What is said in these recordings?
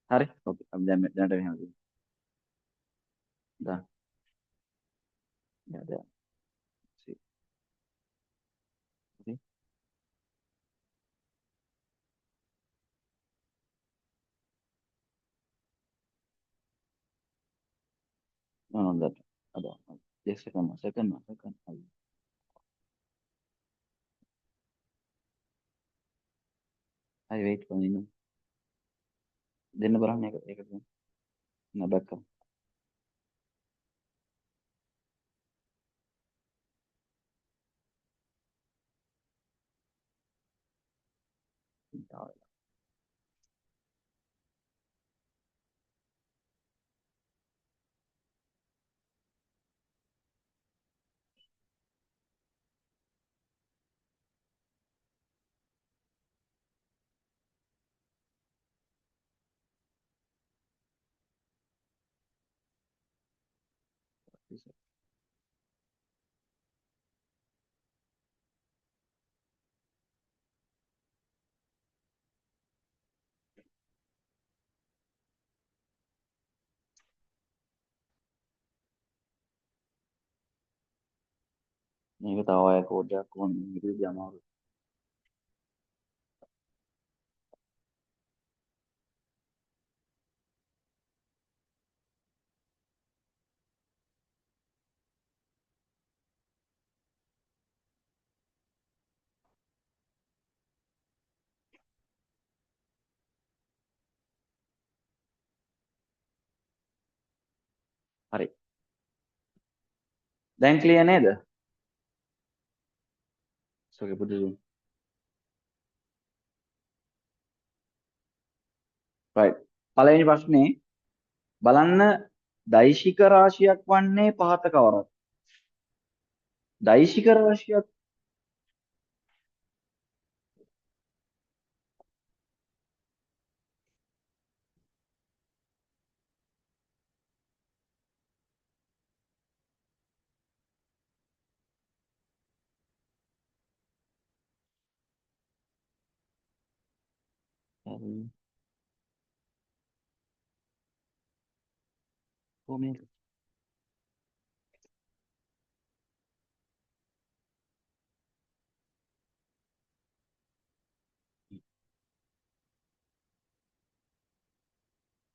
හරි. ඕකේ. අපි දැන් දැනට මෙහෙම දෙමු. දා. Yeah, there. See. See? No, no, that. Other one. Yes, second one. Second one. Second one. I wait for you. දෙන්න බලන්න ඒක ඒක දෙන්න. නෑ බැක් කරමු. මේක තව අය කෝඩ් එකක් ඕනේ මේකදී අමාරුයි. හරි. දැන් ක්ලියර් නේද? So okay, put it in. Right. පළවෙනි ප්‍රශ්නේ බලන්න දෛශික රාශියක් වන්නේ පහත කවරක්? දෛශික රාශියක් හරි. කොහොමද?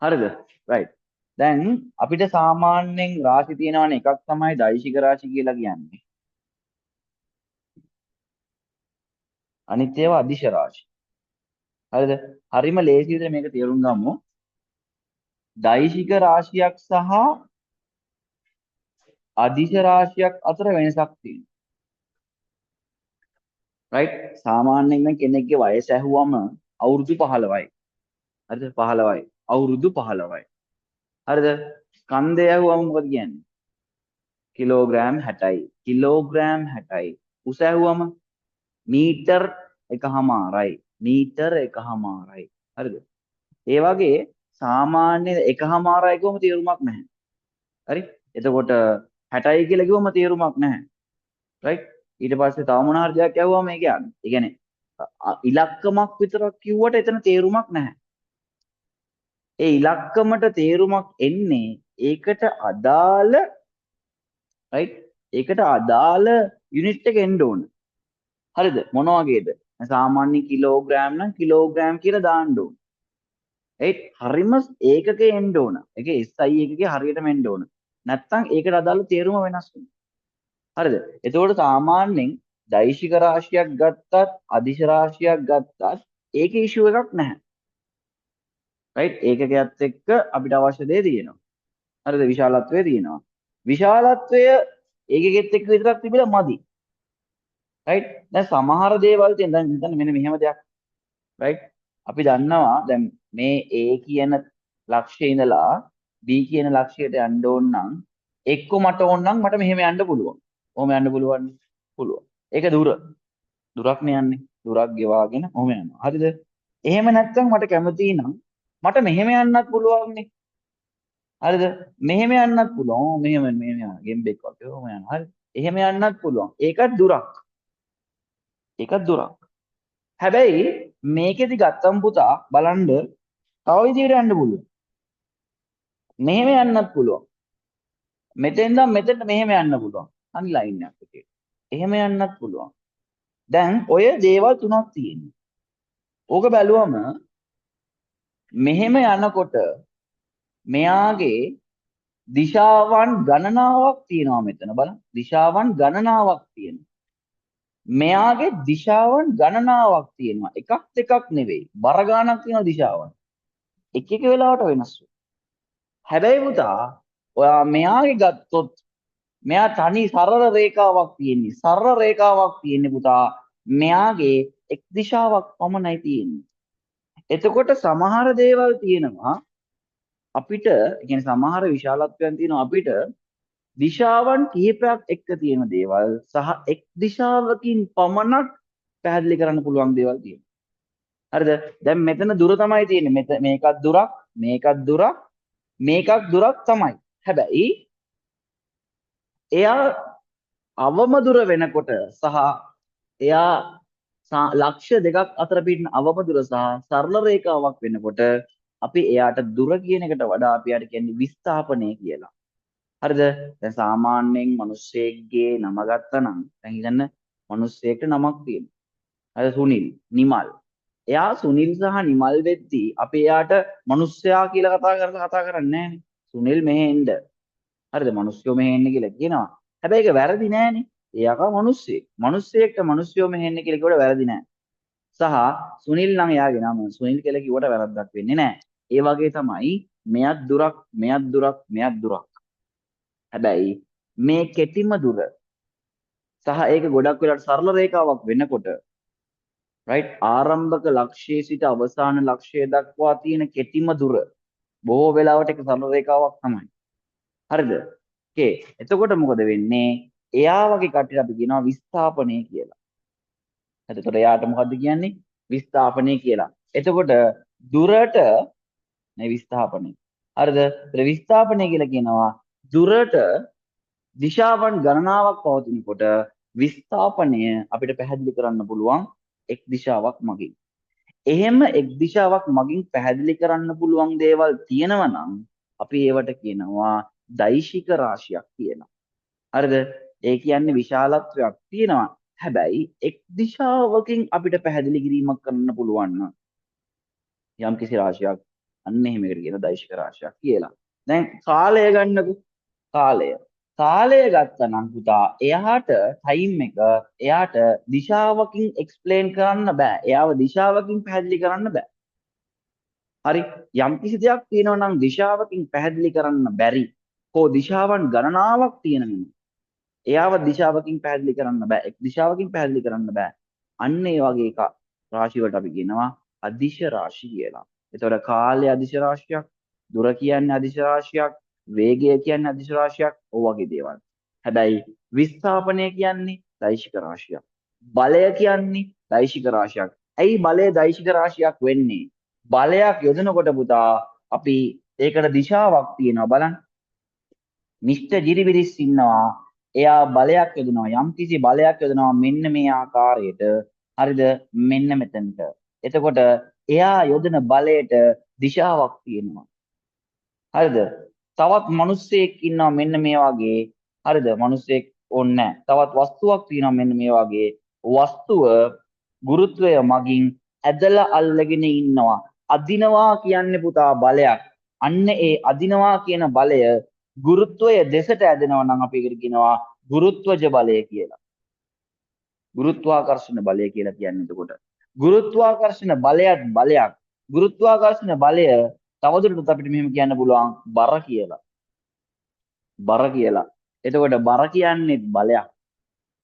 හරිද? රයිට්. දැන් අපිට සාමාන්‍යයෙන් රාශි තියෙනවනේ එකක් තමයි දෛශික රාශි කියලා කියන්නේ. අනිත් ඒවා අදිශ රාශි. හරිද? හරිම ලේසි විදිහට මේක තේරුම් ගමු. දෛශික රාශියක් සහ අදිශ රාශියක් අතර වෙනසක් තියෙනවා. රයිට්? සාමාන්‍යයෙන් දැන් කෙනෙක්ගේ වයස ඇහුවම අවුරුදු 15යි. හරිද? 15යි. අවුරුදු 15යි. හරිද? ස්කන්ධය ඇහුවම මොකද කියන්නේ? කිලෝග්‍රෑම් 60යි. කිලෝග්‍රෑම් 60යි. උස ඇහුවම මීටර් 1.5යි. මීටර් 1.5යි. හරිද? ඒ වගේ සාමාන්‍ය 1.5යි කිව්වම තේරුමක් නැහැ. හරි? එතකොට 60යි කියලා කිව්වම තේරුමක් නැහැ. රයිට්? ඊට පස්සේ තව මොන හරි දෙයක් ඇහුවම ඒක යන්නේ. ඒ කියන්නේ ඉලක්කමක් විතරක් කිව්වට එතන තේරුමක් නැහැ. ඒ ඉලක්කමට තේරුමක් එන්නේ ඒකට අදාළ රයිට්? ඒකට අදාළ යුනිට් එක එන්න ඕන. හරිද? මොන වගේද? සාමාන්‍ය කිලෝග්‍රෑම් නම් කිලෝග්‍රෑම් කියලා දාන්න ඕන. රයිට්? හරිම ඒකකේ එන්න ඕන. ඒකේ SI ඒකකේ හරියටම එන්න ඕන. නැත්තම් ඒකට අදාළ තේරුම වෙනස් වෙනවා. හරිද? එතකොට සාමාන්‍යයෙන් දෛශික රාශියක් ගත්තත් අදිශ රාශියක් ගත්තත් ඒකේ ඉෂුව එකක් නැහැ. රයිට්? ඒකකයත් එක්ක අපිට අවශ්‍ය දේ තියෙනවා. හරිද? විශාලත්වය තියෙනවා. විශාලත්වය ඒකකෙත් එක්ක විතරක් තිබිලා මදි. රයිට්? දැන් සමහර දේවල් තියෙන දැන් හිතන්න මෙන්න මෙහෙම දෙයක්. රයිට්? අපි දන්නවා දැන් මේ A කියන ලක්ෂ්‍යයේ ඉඳලා B කියන ලක්ෂ්‍යයට යන්න ඕන නම් එක්ක මට ඕන නම් මට මෙහෙම යන්න පුළුවන්. ඔහොම යන්න පුළුවන්. පුළුවන්. ඒක දුර. දුරක් නේ යන්නේ. දුරක් ගෙවාගෙන ඔහොම යනවා. හරිද? එහෙම නැත්නම් මට කැමති නම් මට මෙහෙම යන්නත් පුළුවන් නේ. හරිද? මෙහෙම යන්නත් පුළුවන්. මෙහෙම මෙහෙම යනවා. ගෙම්බෙක් වගේ ඔහොම යනවා. හරි. එහෙම යන්නත් පුළුවන්. ඒකත් දුරක්. ඒකත් දුරක්. හැබැයි මේකෙදි ගත්තම පුතා බලන්න තව විදිහකට යන්න පුළුවන්. මෙහෙම යන්නත් පුළුවන්. මෙතෙන් ඉඳන් මෙතෙන්ට මෙහෙම යන්න පුළුවන්. අනි ලයින් එකක් විදියට. එහෙම යන්නත් පුළුවන්. දැන් ඔය දේවල් තුනක් තියෙනවා. ඕක බැලුවම මෙහෙම යනකොට මෙයාගේ දිශාවන් ගණනාවක් තියෙනවා මෙතන බලන්න. දිශාවන් ගණනාවක් තියෙනවා. මෙයාගේ දිශාවන් ගණනාවක් තියෙනවා. එකක් දෙකක් නෙවෙයි. බර ගාණක් තියෙනවා දිශාවන්. එක එක වෙලාවට වෙනස් වෙනවා. හැබැයි පුතා ඔයා මෙයාගේ ගත්තොත් මෙයා තනි සරල රේඛාවක් තියෙන්නේ. සරල රේඛාවක් තියෙන්නේ පුතා. මෙයාගේ එක් දිශාවක් පමණයි තියෙන්නේ. එතකොට සමහර දේවල් තියෙනවා අපිට, ඒ කියන්නේ සමහර විශාලත්වයන් තියෙනවා අපිට දිශාවන් කිහිපයක් එක්ක තියෙන දේවල් සහ එක් දිශාවකින් පමණක් පැහැදිලි කරන්න පුළුවන් දේවල් තියෙනවා. හරිද? දැන් මෙතන දුර තමයි තියෙන්නේ. මෙත මේකක් දුරක්, මේකක් දුරක්, මේකක් දුරක් තමයි. හැබැයි එයා අවම දුර වෙනකොට සහ එයා ලක්ෂ්‍ය දෙකක් අතර පිටින අවම දුර සහ සරල රේඛාවක් වෙනකොට අපි එයාට දුර කියන එකට වඩා අපි එයාට කියන්නේ විස්ථාපනය කියලා. හරිද? දැන් සාමාන්‍යයෙන් මිනිස්සෙක්ගේ නම ගත්තා නම් දැන් හිතන්න මිනිස්සෙක්ට නමක් තියෙනවා. හරි, සුනිල්, නිමල්. එයා සුනිල් සහ නිමල් වෙද්දී අපි එයාට මිනිස්සයා කියලා කතා කරලා කතා කරන්නේ නෑනේ. සුනිල් මෙහෙ එන්න. හරිද? මිනිස්සුયો මෙහෙ එන්න කියලා කියනවා. හැබැයි ඒක වැරදි නෑනේ. එයා මිනිස්සෙක්. මිනිස්සෙක්ට මිනිස්සුયો මෙහෙ එන්න කියලා කිව්වට වැරදි නෑ. සහ සුනිල් නම් එයාගේ නම සුනිල් කියලා කිව්වට වැරද්දක් වෙන්නේ නෑ. ඒ වගේ තමයි මෙයත් දුරක්, මෙයත් දුරක්, මෙයත් දුරක්. හැබැයි මේ කෙටිම දුර සහ ඒක ගොඩක් වෙලාවට සරල රේඛාවක් වෙනකොට, රයිට්, ආරම්භක ලක්ෂ්‍යයේ සිට අවසාන ලක්ෂ්‍යය දක්වා තියෙන කෙටිම දුර බොහෝ වෙලාවට ඒක සරල රේඛාවක් තමයි. හරිද? ඕකේ. එතකොට මොකද වෙන්නේ? එයා වගේ කට්ටියට අපි කියනවා විස්ථාපනය කියලා. හරි, එතකොට එයාට මොකද්ද කියන්නේ? විස්ථාපනය කියලා. එතකොට දුරට මේ විස්ථාපනය. හරිද? එතකොට විස්ථාපනය කියලා කියනවා දුරට දිශාවන් ගණනාවක් පවතිනකොට විස්ථාපනය අපිට පැහැදිලි කරන්න පුළුවන් එක් දිශාවක් මගින්. එහෙම එක් දිශාවක් මගින් පැහැදිලි කරන්න පුළුවන් දේවල් තියෙනවා නම් අපි ඒවට කියනවා දෛශික රාශියක් කියලා. හරිද? ඒ කියන්නේ විශාලත්වයක් තියෙනවා. හැබැයි එක් දිශාවකින් අපිට පැහැදිලි කිරීමක් කරන්න පුළුවන් නම් යම් කිසි රාශියක්, අන්න එහෙම එකට කියන දෛශික රාශියක් කියලා. දැන් කාලය ගන්නකෝ. කාලය. කාලය ගත්තා නම් පුතා එයාට ටයිම් එක එයාට දිශාවකින් එක්ස්ප්ලේන් කරන්න බෑ. එයාව දිශාවකින් පැහැදිලි කරන්න බෑ. හරි, යම් කිසි දෙයක් තියෙනවා නම් දිශාවකින් පැහැදිලි කරන්න බැරි හෝ දිශාවන් ගණනාවක් තියෙනවා. එයාව දිශාවකින් පැහැදිලි කරන්න බෑ. එක් දිශාවකින් පැහැදිලි කරන්න බෑ. අන්න ඒ වගේ එක රාශි වලට අපි කියනවා අදිශ රාශි කියලා. එතකොට කාලය අදිශ රාශියක්, දුර කියන්නේ අදිශ රාශියක්, වේගය කියන්නේ අදිශ රාශියක්, ඔය වගේ දේවල්. හැබැයි විස්ථාපනය කියන්නේ දෛශික රාශියක්. බලය කියන්නේ දෛශික රාශියක්. ඇයි බලය දෛශික රාශියක් වෙන්නේ? බලයක් යොදනකොට පුතා අපි ඒකට දිශාවක් තියෙනවා බලන්න. මිස්ටර් ජිරිබිරිස් ඉන්නවා. එයා බලයක් යොදනවා. යම් කිසි බලයක් යොදනවා මෙන්න මේ ආකාරයට. හරිද? මෙන්න මෙතනට. එතකොට එයා යොදන බලයට දිශාවක් තියෙනවා. හරිද? තවත් මිනිස්සෙක් ඉන්නවා මෙන්න මේ වගේ. හරිද? මිනිස්සෙක් ඕනේ නැහැ. තවත් වස්තුවක් තියෙනවා මෙන්න මේ වගේ. වස්තුව ගුරුත්වය මගින් ඇදලා අල්ලගෙන ඉන්නවා. අදිනවා කියන්නේ පුතා බලයක්. අන්න ඒ අදිනවා කියන බලය ගුරුත්වය දෙසට ඇදෙනවා නම් අපි ඒකට කියනවා ගුරුත්වජ බලය කියලා. ගුරුත්වාකර්ෂණ බලය කියලා කියන්නේ එතකොට. ගුරුත්වාකර්ෂණ බලයත් බලයක්. ගුරුත්වාකර්ෂණ බලය තවදුරටත් අපිට මෙහෙම කියන්න පුළුවන් බර කියලා. බර කියලා. එතකොට බර කියන්නේ බලයක්.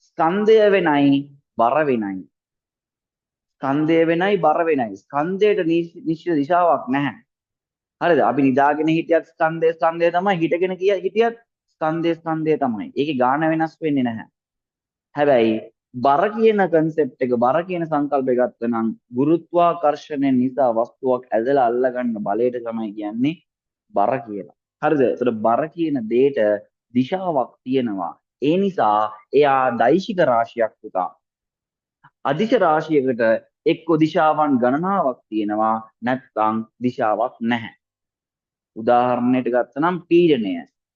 ස්කන්ධය වෙනයි බර වෙනයි. ස්කන්ධය වෙනයි බර වෙනයි. ස්කන්ධයට නිශ්චිත දිශාවක් නැහැ. හරිද? අපි නිදාගෙන හිටියත් ස්කන්ධය ස්කන්ධය තමයි, හිටගෙන හිටියත් ස්කන්ධය ස්කන්ධය තමයි. ඒකේ ගාන වෙනස් වෙන්නේ නැහැ. හැබැයි බර කියන කන්සෙප්ට් එක, බර කියන සංකල්පය ගත්ත නම් ගුරුත්වාකර්ෂණය නිසා වස්තුවක් ඇදලා අල්ලගන්න බලයට තමයි කියන්නේ බර කියලා. හරිද? ඒතර බර කියන දෙයට දිශාවක් තියෙනවා. ඒ නිසා එයා දෛශික රාශියක් පුතා. අදිශ රාශියකට එක්ක දිශාවන් ගණනාවක් තියෙනවා, නැත්නම් දිශාවක් නැහැ. උදාහරණයට ගත්තනම් පීඩනය.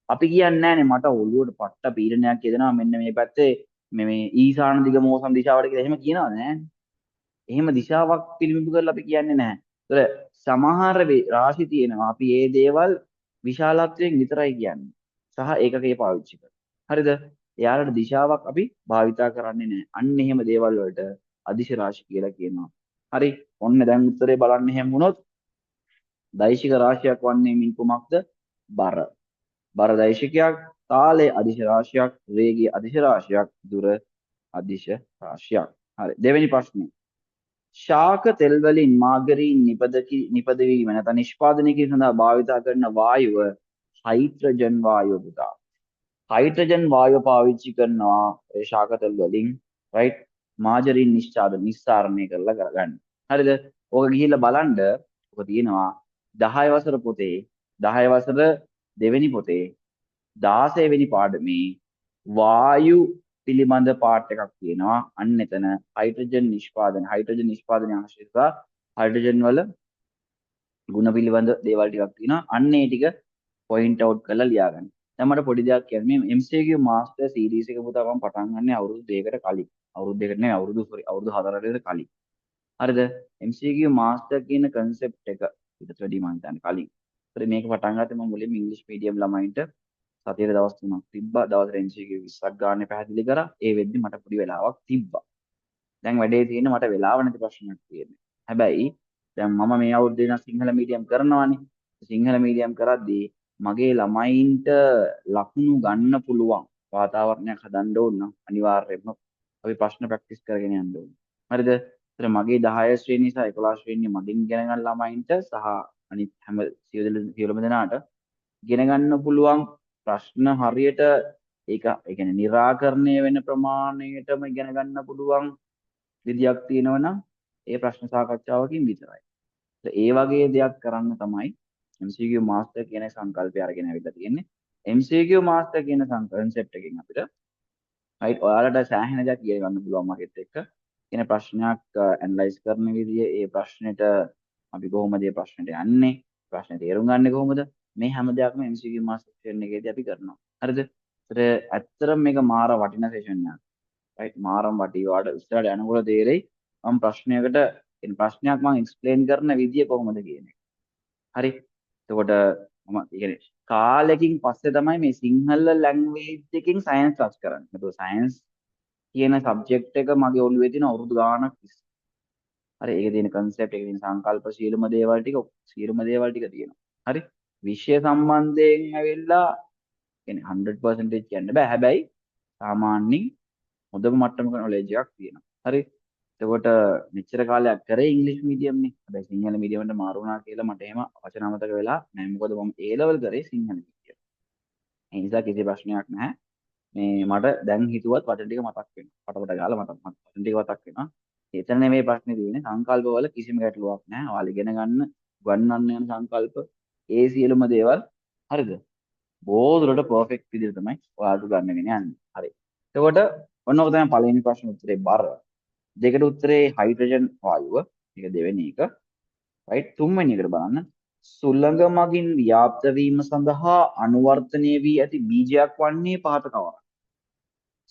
අපි කියන්නේ නෑනේ මට ඔළුවට පට්ට පීඩනයක් එදෙනවා මෙන්න මේ පැත්තේ මේ මේ ඊශාන දිග මෝසම් දිශාවට කියලා එහෙම කියනවද නෑ. එහෙම දිශාවක් පිළිබිඹු කරලා අපි කියන්නේ නැහැ. ඒතර සමහර රාශි තියෙනවා අපි ඒ දේවල් විශාලත්වයෙන් විතරයි කියන්නේ. සහ ඒකකේ පාවිච්චි කරනවා. හරිද? එයාලට දිශාවක් අපි භාවිතා කරන්නේ නැහැ. අන්න එහෙම දේවල් වලට අදිශ රාශි කියලා කියනවා. හරි. ඔන්න දැන් උත්තරේ බලන්න එහෙම වුණොත් දෛශික රාශියක් වන්නේ මින් කුමක්ද? බර. බර දෛශිකයක්, තාලයේ අදිශ රාශියක්, වේගයේ අදිශ රාශියක්, දුර අදිශ රාශියක්. හරි. දෙවෙනි ප්‍රශ්නේ. ශාක තෙල් වලින් මාගරීන් නිපදවීම නැත්නම් නිෂ්පාදනය කිරීම සඳහා භාවිතා කරන වායුව හයිඩ්‍රජන් වායුව පුතා. හයිඩ්‍රජන් වායුව පාවිච්චි කරනවා ඒ ශාක තෙල් වලින්, රයිට්, මාජරින් නිස්සාරණය කරලා කරගන්න. හරිද? ඕක ගිහිල්ලා බලන්න, ඔක තියෙනවා 10 වසර පොතේ, 10 වසර දෙවෙනි පොතේ 16 වෙනි පාඩමේ වායු පිළිබඳ පාර්ට් එකක් තියෙනවා. අන්න එතන හයිඩ්‍රජන් නිෂ්පාදන, හයිඩ්‍රජන් නිෂ්පාදනය ආශ්‍රිතව හයිඩ්‍රජන් වල ගුණ පිළිබඳ දේවල් ටිකක් තියෙනවා. අන්න ඒ ටික පොයින්ට් අවුට් කරලා ලියාගන්න. දැන් මට පොඩි දෙයක් කියන්න. මේ MCQ master series එක පුතා මම පටන් ගන්නේ අවුරුදු දෙකකට කලින්. අවුරුදු දෙකකට නෙවෙයි, අවුරුදු සෝරි, අවුරුදු 4කට විතර කලින්. හරිද? MCQ master කියන කන්සෙප්ට් එක ඊට වැඩි මං හිතන්නේ කලින්. ඒතර මේක පටන් ගත්තේ මම මුලින්ම ඉංග්‍රීසි මීඩියම් ළමයින්ට සතියට දවස් 3ක් තිබ්බා. දවසට MCQ 20ක් ගානේ පැහැදිලි කරා. ඒ වෙද්දි මට පොඩි වෙලාවක් තිබ්බා. දැන් වැඩේ තියෙන්නේ මට වෙලාව නැති ප්‍රශ්නයක් තියෙන්නේ. හැබැයි දැන් මම මේ අවුරුද්දේ ඉඳන් සිංහල මීඩියම් කරනවානේ. සිංහල මීඩියම් කරද්දී මගේ ළමයින්ට ලකුණු ගන්න පුළුවන් වාතාවරණයක් හදන්න ඕන නම් අනිවාර්යයෙන්ම අපි ප්‍රශ්න ප්‍රැක්ටිස් කරගෙන යන්න ඕනේ. හරිද? ඒතර මගේ 10 ශ්‍රේණිය සහ 11 ශ්‍රේණිය මගෙන් ඉගෙන ගන්න ළමයින්ට සහ අනිත් හැම සියලුම දෙනාට ඉගෙන ගන්න පුළුවන් ප්‍රශ්න හරියට ඒක ඒ කියන්නේ නිරාකරණය වෙන ප්‍රමාණයටම ඉගෙන ගන්න පුළුවන් විදියක් තියෙනවා නම් ඒ ප්‍රශ්න සාකච්ඡාවකින් විතරයි. ඒ වගේ දෙයක් කරන්න තමයි MCQ master කියන සංකල්පය අරගෙන ඇවිල්ලා තියෙන්නේ. MCQ master කියන කන්සෙප්ට් එකෙන් අපිට රයිට් ඔයාලට සෑහෙන දෙයක් ඉගෙන ගන්න පුළුවන් මගෙත් එක්ක. කියන ප්‍රශ්නයක් ඇනලයිස් කරන විදිය, ඒ ප්‍රශ්නෙට අපි කොහොමද ඒ ප්‍රශ්නෙට යන්නේ, ප්‍රශ්නේ තේරුම් ගන්නේ කොහොමද, මේ හැම දෙයක්ම MCQ master session එකේදී අපි කරනවා. හරිද? ඒතර ඇත්තටම මේක මාර වටින සෙෂන් එකක්. රයිට්, මාරම වටී. ඔයාලට ඉස්සරහට යනකොට තේරෙයි මම ප්‍රශ්නයකට කියන ප්‍රශ්නයක් මම එක්ස්ප්ලේන් කරන විදිය කොහොමද කියන එක. හරි. එතකොට මම ඒ කියන්නේ කාලෙකින් පස්සේ තමයි මේ සිංහල ලැන්ග්වේජ් එකෙන් සයන්ස් ටච් කරන්නේ. මොකද සයන්ස් කියන සබ්ජෙක්ට් එක මගේ ඔළුවේ තියෙන අවුරුදු ගාණක් තිස්සේ. හරි, ඒකේ තියෙන කන්සෙප්ට්, ඒකේ තියෙන සංකල්ප සියලුම දේවල් ටික සියලුම දේවල් ටික තියෙනවා. හරි. විෂය සම්බන්ධයෙන් ඇවිල්ලා කියන්නේ 100% කියන්න බෑ. හැබැයි සාමාන්‍යයෙන් හොඳම මට්ටමක නොලෙජ් එකක් තියෙනවා. හරි. එතකොට මෙච්චර කාලයක් කරේ ඉංග්‍රීසි මීඩියම් නේ. හැබැයි සිංහල මීඩියම් වලට මාරු වුණා කියලා මට එහෙම වචන අමතක වෙලා නෑ. මොකද මම ඒ ලෙවල් කරේ සිංහල මීඩියම්. ඒ නිසා කිසි ප්‍රශ්නයක් නැහැ. මේ මට දැන් හිතුවත් වචන ටික මතක් වෙනවා. පටපට ගාලා මට වචන ටික මතක් වෙනවා. එතන නෙමෙයි ප්‍රශ්නේ තියෙන්නේ. සංකල්ප වල කිසිම ගැටලුවක් නැහැ. ඔයාලා ඉගෙන ගන්න, උගන්වන්න යන සංකල්ප ඒ සියලුම දේවල් හරිද? බොහෝ දුරට පර්ෆෙක්ට් විදිහට තමයි ඔයාලට උගන්වගෙන යන්නේ. හරි. එතකොට ඔන්න ඔක තමයි පළවෙනි ප්‍රශ්න උත්තරේ බර. දෙකට උත්තරේ හයිඩ්‍රජන් වායුව. මේක දෙවෙනි එක. රයිට්, තුන්වෙනි එකට බලන්න. සුළඟ මගින් ව්‍යාප්ත වීම සඳහා අනුවර්තනය වී ඇති බීජයක් වන්නේ පහත කවරක්?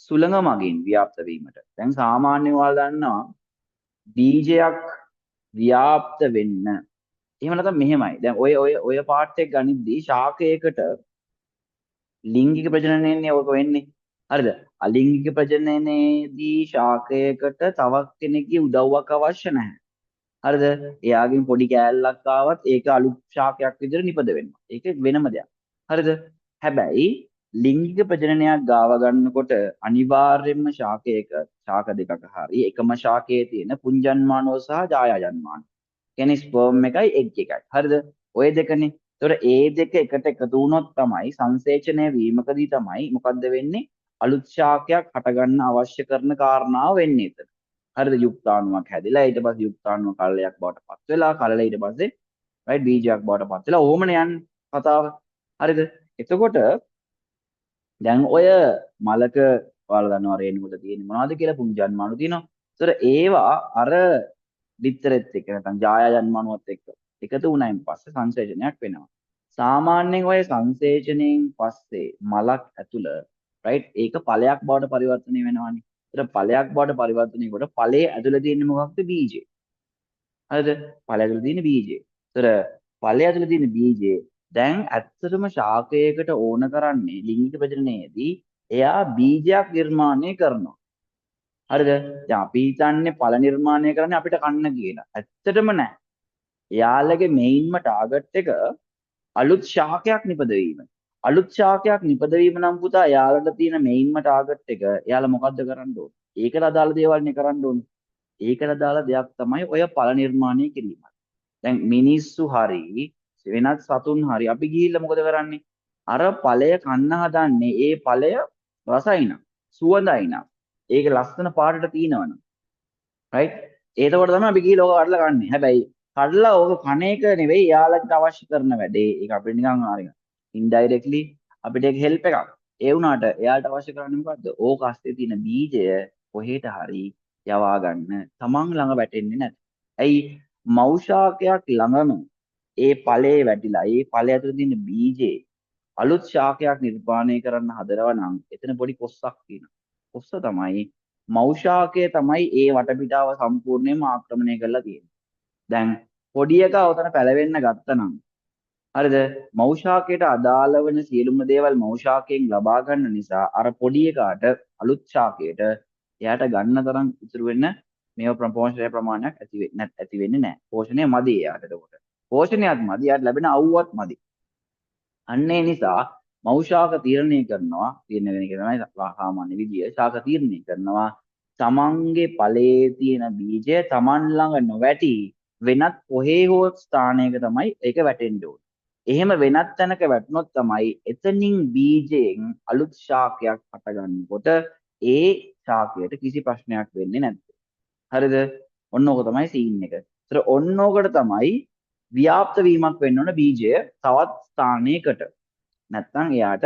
සුළඟ මගින් ව්‍යාප්ත වීමට. දැන් සාමාන්‍යයෙන් ඔයාලා දන්නවා බීජයක් ව්‍යාප්ත වෙන්න. එහෙම නැත්නම් මෙහෙමයි. දැන් ඔය ඔය ඔය පාර්ට් එක ගනිද්දී ශාකයකට ලිංගික ප්‍රජනනයනේ ඔක වෙන්නේ. හරිද? අලිංගික ප්‍රජනනයේදී ශාකයකට තවත් කෙනෙක්ගේ උදව්වක් අවශ්‍ය නැහැ. හරිද? එයාගෙන් පොඩි කෑල්ලක් ආවත් ඒක අලුත් ශාකයක් විදිහට නිපද වෙනවා. ඒක වෙනම දෙයක්. හරිද? හැබැයි ලිංගික ප්‍රජනනයක් ගාව ගන්නකොට අනිවාර්යයෙන්ම ශාකයක ශාක දෙකක හරි එකම ශාකයේ තියෙන පුංජන්මානව සහ ජායාජන්මානව. කියන්නේ ස්පර්ම් එකයි එග් එකයි. හරිද? ඔය දෙකනේ. ඒතකොට ඒ දෙක එකට එකතු වුණොත් තමයි සංසේචනය වීමකදී තමයි මොකද්ද වෙන්නේ? අලුත් ශාකයක් හටගන්න අවශ්‍ය කරන කාරණාව වෙන්නේ එතන. හරිද? යුක්තාණුවක් හැදිලා ඊට පස්සේ යුක්තාණුව කලලයක් බවට පත් වෙලා කලල ඊට පස්සේ රයිට් බීජයක් බවට පත් වෙලා ඔහොමනේ යන්නේ කතාව. හරිද? එතකොට දැන් ඔය මලක ඔයාලා දන්නවා රේණු වල තියෙන මොනවද කියලා පුංජන්මානු තියෙනවා. ඒතර ඒවා අර බිත්තරෙත් එක්ක නැත්නම් ජායා ජන්මාණුවත් එක්ක එකතු වුණායින් පස්සේ සංසේචනයක් වෙනවා. සාමාන්‍යයෙන් ඔය සංසේචනයෙන් පස්සේ මලක් ඇතුළ රයිට් ඒක ඵලයක් බවට පරිවර්තනය වෙනවානේ. ඒතර ඵලයක් බවට පරිවර්තනය කොට ඵලයේ ඇතුළේ තියෙන්නේ මොකක්ද? බීජය. හරිද? ඵලය ඇතුළේ තියෙන බීජය. ඒතර ඵලය ඇතුළේ තියෙන බීජය දැන් ඇත්තටම ශාකයකට ඕන කරන්නේ ලිංගික ප්‍රජනනයේදී එයා බීජයක් නිර්මාණය කරනවා. හරිද? දැන් අපි හිතන්නේ ඵල නිර්මාණය කරන්නේ අපිට කන්න කියලා. ඇත්තටම නෑ. එයාලගේ මේන්ම ටාගට් එක අලුත් ශාකයක් නිපදවීම. අලුත් ශාකයක් නිපදවීම නම් පුතා එයාලට තියෙන මේන්ම ටාගට් එක එයාලා මොකද්ද කරන්න ඕන? ඒකට අදාළ දේවල් නේ කරන්න ඕන. ඒකට අදාළ දෙයක් තමයි ඔය ඵල නිර්මාණය කිරීම. දැන් මිනිස්සු හරි වෙනත් සතුන් හරි අපි ගිහිල්ලා මොකද කරන්නේ? අර ඵලය කන්න හදන්නේ ඒ ඵලය රසයි නම් සුවඳයි නම් ඒක ලස්සන පාටට තියෙනවනම් රයිට්, ඒතකොට තමයි අපි ගිහිල්ලා ඕක කඩලා කන්නේ. හැබැයි කඩලා ඕක කන එක නෙවෙයි එයාලට අවශ්‍ය කරන වැඩේ. ඒක අපිට නිකන් හරි ඉන්ඩයිරෙක්ට්ලි අපිට ඒක හෙල්ප් එකක්. ඒ වුණාට එයාලට අවශ්‍ය කරන්නේ මොකද්ද? ඕක අස්සේ තියෙන බීජය කොහෙට හරි යවා ගන්න. තමන් ළඟ වැටෙන්නේ නැත. ඇයි? මව් ශාකයක් ළඟම ඒ ඵලයේ වැටිලා ඒ ඵලය ඇතුළේ තියෙන බීජේ අලුත් ශාකයක් නිර්මාණය කරන්න හදනවා නම් එතන පොඩි කොස්සක් තියෙනවා. කොස්ස තමයි මව් ශාකය තමයි ඒ වටපිටාව සම්පූර්ණයෙන්ම ආක්‍රමණය කරලා තියෙන්නේ. දැන් පොඩි එකා ඔතන පැලවෙන්න ගත්තනම් හරිද? මව් ශාකයට අදාළ වෙන සියලුම දේවල් මව් ශාකයෙන් ලබා ගන්න නිසා අර පොඩි එකාට අලුත් ශාකයට එයාට ගන්න තරම් ඉතුරු වෙන්න මේව පෝෂණය ප්‍රමාණයක් ඇති වෙන්නේ නැහැ. පෝෂණය මදි එයාට එතකොට. පෝෂණයත් මදි, එයාට ලැබෙන අවුවත් මදි. අන්න ඒ නිසා මව් ශාක තීරණය කරනවා, තීරණය වෙන එක තමයි සාමාන්‍ය විදිය. ශාක තීරණය කරනවා තමන්ගේ ඵලයේ තියෙන බීජය තමන් ළඟ නොවැටි වෙනත් කොහේ හෝ ස්ථානයක තමයි ඒක වැටෙන්න ඕන. එහෙම වෙනත් තැනක වැටුනොත් තමයි එතනින් බීජයෙන් අලුත් ශාකයක් හටගන්නකොට ඒ ශාකයට කිසි ප්‍රශ්නයක් වෙන්නේ නැත්තේ. හරිද? ඔන්න ඕක තමයි සීන් එක. ඒතර ඔන්න ඕකට තමයි ව්‍යාප්ත වීමක් වෙන්න ඕන බීජය තවත් ස්ථානයකට. නැත්තම් එයාට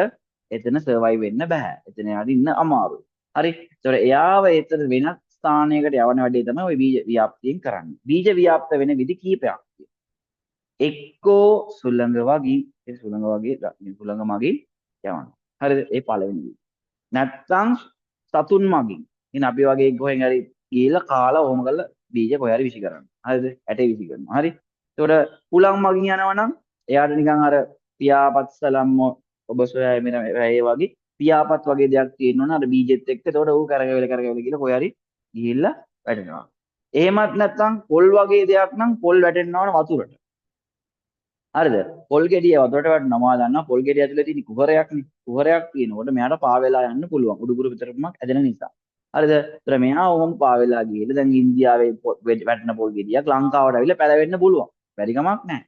එතන සර්වයිව් වෙන්න බෑ. එතන එයාට ඉන්න අමාරුයි. හරි. ඒතර එයාව එතන වෙනත් ස්ථානයකට යවන වැඩේ තමයි ඔය බීජ ව්‍යාප්තියෙන් කරන්නේ. බීජ ව්‍යාප්ත වෙන විදි කීපයක් තියෙනවා. එක්කෝ සුළඟ වගේ, ඒ සුළඟ වගේ සුළඟ මගින් යවනවා. හරිද? ඒ පළවෙනි විදිය. නැත්තම් සතුන් මගින්. ඉතින් අපි වගේ කොහෙන් හරි ගිහිල්ලා කාලා ඔහොම කරලා බීජ කොහේ හරි විසි කරනවා. හරිද? ඇටේ විසි කරනවා. හරි. එතකොට හුලං මගින් යනවා නම් එයාට නිකන් අර පියාපත් සලම් ඔබ සොයා මෙන ඒ වගේ පියාපත් වගේ දෙයක් තියෙනවනේ අර බීජෙත් එක්ක. එතකොට ඌ කරකැවිල කරකැවිල කියලා කොහේ හරි ගිහිල්ලා වැටෙනවා. එහෙමත් නැත්නම් පොල් වගේ දෙයක් නම් පොල් වැටෙන්න ඕන වතුරට. හරිද? පොල් ගෙඩිය වතුරට වැටෙනවා. මා දන්නවා පොල් ගෙඩිය ඇතුලේ තියෙන කුහරයක් නේ. කුහරයක් තියෙනකොට මෙයාට පා වෙලා යන්න පුළුවන්. උඩුකුරු විතරක්මක් ඇදෙන නිසා. හරිද? ඒතර මෙයා ඔහොම පා වෙලා ගිහලා දැන් ඉන්දියාවේ වැටෙන පොල් ගෙඩියක් ලංකාවට ඇවිල්ලා පැලවෙන්න පුළුවන්. බැරි කමක් නැහැ.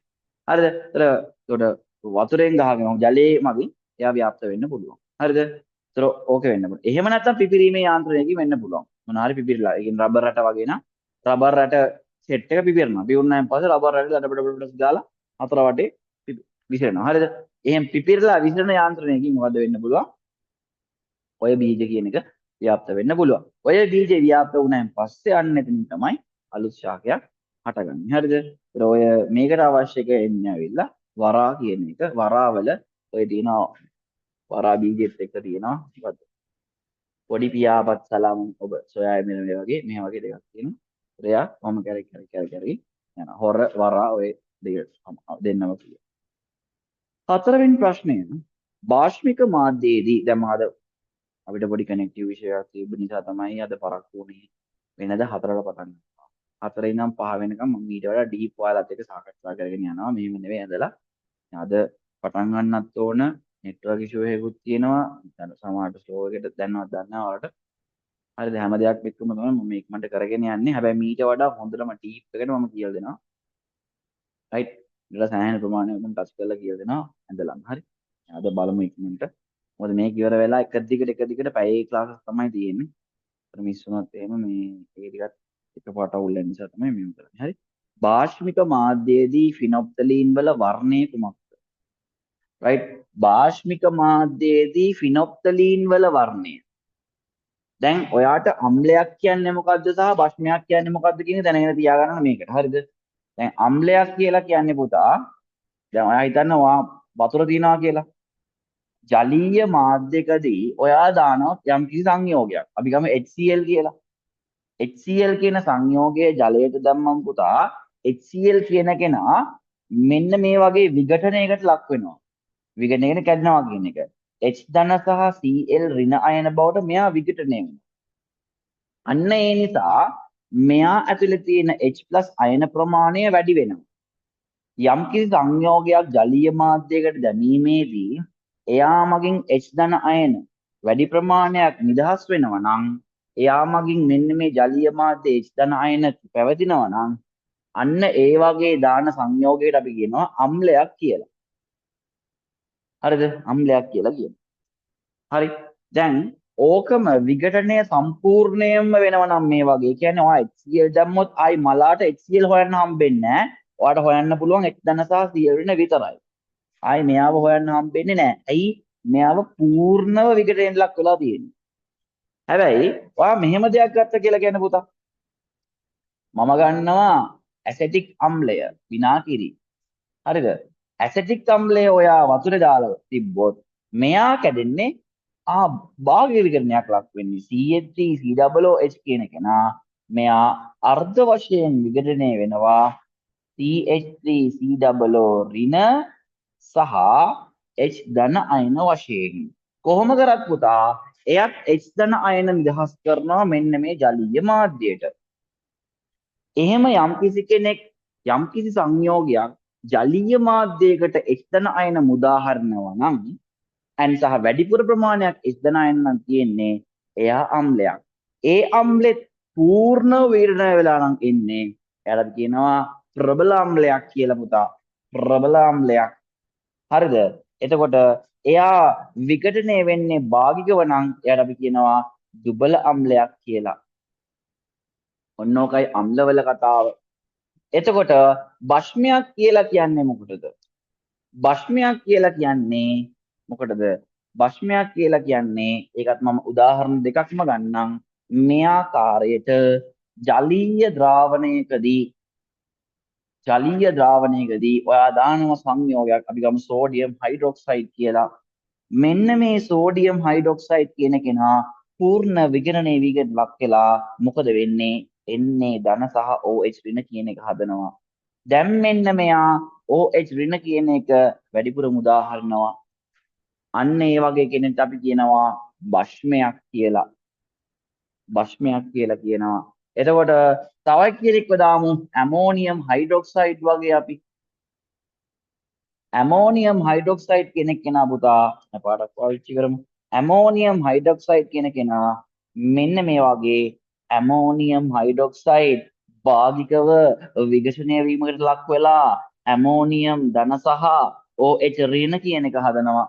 හරිද? ඒතර ඒතකොට වතුරෙන් ගහගෙන ජලයේ මගින් එයා ව්‍යාප්ත වෙන්න පුළුවන්. හරිද? ඒතර ඕක වෙන්න පුළුවන්. එහෙම නැත්නම් පිපිරීමේ යාන්ත්‍රණයකින් වෙන්න පුළුවන්. මොන හරි පිපිරලා. ඒ කියන්නේ රබර් රට වගේ නම් රබර් රට සෙට් එක පිපිරනවා. පිපුරුනාන් පස්සේ රබර් රට දඩ බඩ බඩ ගාලා හතර වටේ විසිරෙනවා. හරිද? එහෙම පිපිරලා විසිරෙන යාන්ත්‍රණයකින් මොකද වෙන්න පුළුවන්? ඔය බීජ කියන එක ව්‍යාප්ත වෙන්න පුළුවන්. ඔය බීජ ව්‍යාප්ත වුණාන් පස්සේ අන්න එතනින් තමයි අලුත් ශාකයක් හටගන්නේ. හරිද? ඒතර ඔය මේකට අවශ්‍ය එක එන්නේ ඇවිල්ලා වරා කියන එක. වරාවල ඔය තියෙනවා වරා බීජෙත් එක්ක තියෙනවා මොකද්ද? පොඩි පියාපත් සලම් ඔබ සොයා මෙන්න මේ වගේ මේ වගේ දෙකක් තියෙනවා. එයා මම කැරි කැරි කැරි කැරි යනවා. හොර වරා ඔය දෙක දෙන්නම කියනවා. හතරවෙනි ප්‍රශ්නය භාෂ්මික මාධ්‍යයේදී දැන් මම අද අපිට පොඩි කනෙක්ටිව් විෂයක් තිබ්බ නිසා තමයි අද පරක්කු වුණේ. වෙනද 4ට පටන් ගන්නවා. 4 ඉඳන් 5 වෙනකම් මම ඊට වඩා ඩීප් ඔයාලත් එක්ක සාකච්ඡා කරගෙන යනවා. මෙහෙම නෙවෙයි ඇඳලා. අද පටන් ගන්නත් ඕන නෙට්වර්ක් ඉෂුව එකකුත් තියෙනවා. දැන් සමහරට ස්ලෝ එකට දැනවත් දන්නේ නැහැ ඔයාලට. හරිද? හැම දෙයක් එක්කම තමයි මම ඉක්මනට කරගෙන යන්නේ. හැබැයි මීට වඩා හොඳටම ඩීප් එකට මම කියලා දෙනවා. රයිට්? ඊට සෑහෙන ප්‍රමාණයක් මම ටච් කරලා කියලා දෙනවා ඇඳලම. හරි? අද බලමු ඉක්මනට. මොකද මේක ඉවර වෙලා එක දිගට එක දිගට පැයේ ක්ලාසස් තමයි තියෙන්නේ. අර මිස් වුණත් එහෙම මේ ඒ ටිකත් එකපාරට අවුල් වෙන නිසා තමයි මෙහෙම කරන්නේ. හරි? භාෂ්මික මාධ්‍යයේදී ෆිනොප්තලීන් වල වර්ණය කුමක්ද? රයිට්? භාෂ්මික මාධ්‍යයේදී ෆිනොප්තලීන් වල වර්ණය. දැන් ඔයාට අම්ලයක් කියන්නේ මොකද්ද සහ භස්මයක් කියන්නේ මොකද්ද කියන එක දැනගෙන තියාගන්න ඕන මේකට. හරිද? දැන් අම්ලයක් කියලා කියන්නේ පුතා, දැන් ඔයා හිතන්න ඔයා වතුර තියනවා කියලා. ජලීය මාධ්‍යකදී ඔයා දානවා යම්කිසි සංයෝගයක්. අපි ගමු HCl කියලා. HCl කියන සංයෝගය ජලයට දැම්මම පුතා HCl කියන කෙනා මෙන්න මේ වගේ විඝටනයකට ලක් වෙනවා. විඝටනයකට කැඩෙනවා කියන එක. H ධන සහ Cl ඍණ අයන බවට මෙයා විඝටනය වෙනවා. අන්න ඒ නිසා මෙයා ඇතුලේ තියෙන H+ අයන ප්‍රමාණය වැඩි වෙනවා. යම්කිසි සංයෝගයක් ජලීය මාධ්‍යයකට දැමීමේදී එයා මගින් H ධන අයන වැඩි ප්‍රමාණයක් නිදහස් වෙනවා නම්, එයා මගින් මෙන්න මේ ජලීය මාධ්‍යයේ H ධන අයන පැවතිනවා නම්, අන්න ඒ වගේ දාන සංයෝගයට අපි කියනවා අම්ලයක් කියලා. හරිද? අම්ලයක් කියලා කියනවා. හරි. දැන් ඕකම විඝටනය සම්පූර්ණයෙන්ම වෙනවා නම් මේ වගේ. ඒ කියන්නේ ඔයා HCl දැම්මොත් ආයි මලාට HCl හොයන්න හම්බෙන්නේ නැහැ. ඔයාට හොයන්න පුළුවන් H ධන සහ Cl ඍණ විතරයි. ආයි මෙයාව හොයන්න හම්බෙන්නේ නැහැ. ඇයි? මෙයාව පූර්ණව විඝටනයට ලක් වෙලා තියෙන්නේ. හැබැයි ඔයා මෙහෙම දෙයක් ගත්ත කියලා කියන්න පුතා. මම ගන්නවා ඇසෙටික් අම්ලය විනාකිරි. හරිද? ඇසෙටික් අම්ලය ඔයා වතුරේ දාලා තිබ්බොත් මෙයා කැඩෙන්නේ භාගික විඝටනයක් ලක් වෙන්නේ. CH3 COOH කියන කෙනා මෙයා අර්ධ වශයෙන් විඝටනය වෙනවා CH3 COO ඍණ සහ H ධන අයන වශයෙන්. කොහොම කරත් පුතා එයත් H ධන අයන නිදහස් කරනවා මෙන්න මේ ජලීය මාධ්‍යයට. එහෙම යම්කිසි කෙනෙක් යම්කිසි සංයෝගයක් ජලීය මාධ්‍යයකට H ධන අයන මුදා හරිනවා නම් ඇන් සහ වැඩිපුර ප්‍රමාණයක් H ධන අයන නම් තියෙන්නේ, එයා අම්ලයක්. ඒ අම්ලෙත් පූර්ණ විඝටනය වෙලා නම් එන්නේ, එයාට අපි කියනවා ප්‍රබල අම්ලයක් කියලා පුතා. ප්‍රබල අම්ලයක්. හරිද? එතකොට එයා විඝටනය වෙන්නේ භාගිකව නම් එයාට අපි කියනවා දුබල අම්ලයක් කියලා. ඔන්න ඕකයි අම්ලවල කතාව. එතකොට භස්මයක් කියලා කියන්නේ මොකටද? භස්මයක් කියලා කියන්නේ මොකටද? භස්මයක් කියලා කියන්නේ, ඒකත් මම උදාහරණ දෙකක්ම ගන්නම්. මේ ආකාරයට ජලීය ද්‍රාවණයකදී ඔයා දානවා සංයෝගයක්, අපි ගමු සෝඩියම් හයිඩ්‍රොක්සයිඩ් කියලා. මෙන්න මේ සෝඩියම් හයිඩ්‍රොක්සයිඩ් කියන කෙනා පූර්ණ විඝටනය වීමකට ලක් වෙලා මොකද වෙන්නේ? Na ධන සහ OH ඍණ කියන එක හදනවා. දැන් මෙන්න මෙයා OH ඍණ කියන එක වැඩිපුර මුදා හරිනවා. අන්න ඒ වගේ කෙනෙක්ට අපි කියනවා භස්මයක් කියලා. භස්මයක් කියලා කියනවා. එතකොට තව කෙනෙක්ව දාමු, ඇමෝනියම් හයිඩ්‍රොක්සයිඩ් වගේ අපි. ඇමෝනියම් හයිඩ්‍රොක්සයිඩ් කෙනෙක් කෙනා පුතා, පාටක් පාවිච්චි කරමු. ඇමෝනියම් හයිඩ්‍රොක්සයිඩ් කියන කෙනා මෙන්න මේ වගේ ඇමෝනියම් හයිඩ්‍රොක්සයිඩ් භාගිකව විඝටනය වීමකට ලක් වෙලා ඇමෝනියම් ධන සහ OH ඍණ කියන එක හදනවා.